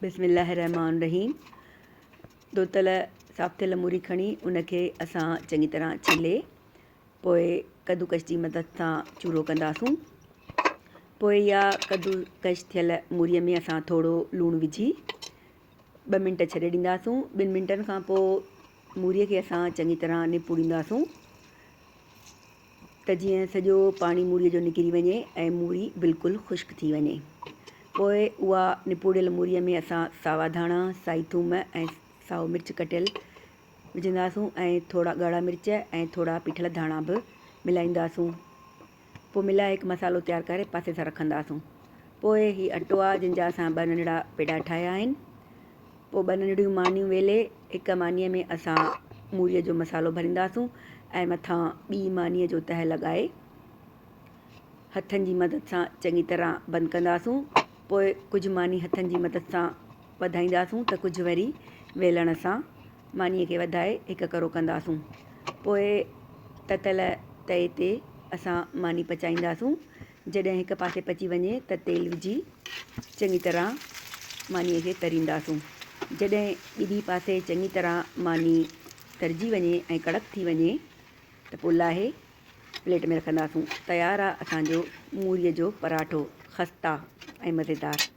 بسم الله الرحمٰن الرحيم ڌوتل صاف ٿيل موري کڻي ان کي اسان چڱي طرح ڇلي پوء ڪدوڪش جي مدد سان چورو ڪنداسون پوء اها ڪدوڪش ٿيل موري ۾ اسان ٿورو لوڻ وجهي ٻه منٽ ڇڏي ڏينداسون ٻن منٽن کان پوء موري کي اسان چڱي طرح نپوڙينداسون ته جيئن سڄو پاڻي موريء جو نڪري وڃي ۽ موري بلڪل خشڪ ٿي وڃي. پوء اها نپوڙيل موريء ۾ اسان ساوا ڌاڻا، سائي ٿوم ۽ سائو مرچ ڪٽيل وجهنداسون ۽ ٿورا ڳاڙها مرچ ۽ ٿورا پيٺل ڌاڻا به ملائينداسون. پوء ملائي هڪ مصالحو تيار ڪري پاسي سان رکنداسون. پوء هي اٽو آ جنهن جا اسان ٻه ننڍڙا پيڙا ٺاهيا آهن. پوء ٻه ننڍڙيون مانيون ويلي هڪ مانيء ۾ اسان موريء جو مصالحو ڀرينداسون ۽ مٿان ٻي مانيء جو تهه لڳائي هٿن جي مدد سان چڱي طرح بند ڪنداسون. پوء ڪجهه ماني هٿن جي مدد سان وڌائينداسون ته ڪجهه وري ويلڻ سان مانيء کي وڌائي هڪ ڪرو ڪنداسون. پوء تتل تئي تي اسان ماني پچائينداسون. جڏهن هڪ پاسي پچي وڃي ته تيل وجهي چڱي طرح مانيء کي ترينداسون. جڏهن ٻنهي پاسي چڱي طرح ماني ترجي وڃي ۽ ڪڙڪ ٿي وڃي ته پوء لاهي پليٽ ۾ رکنداسون. تيار آ اسان جو موريء جو پراٺو خسته ۽ مزيدار.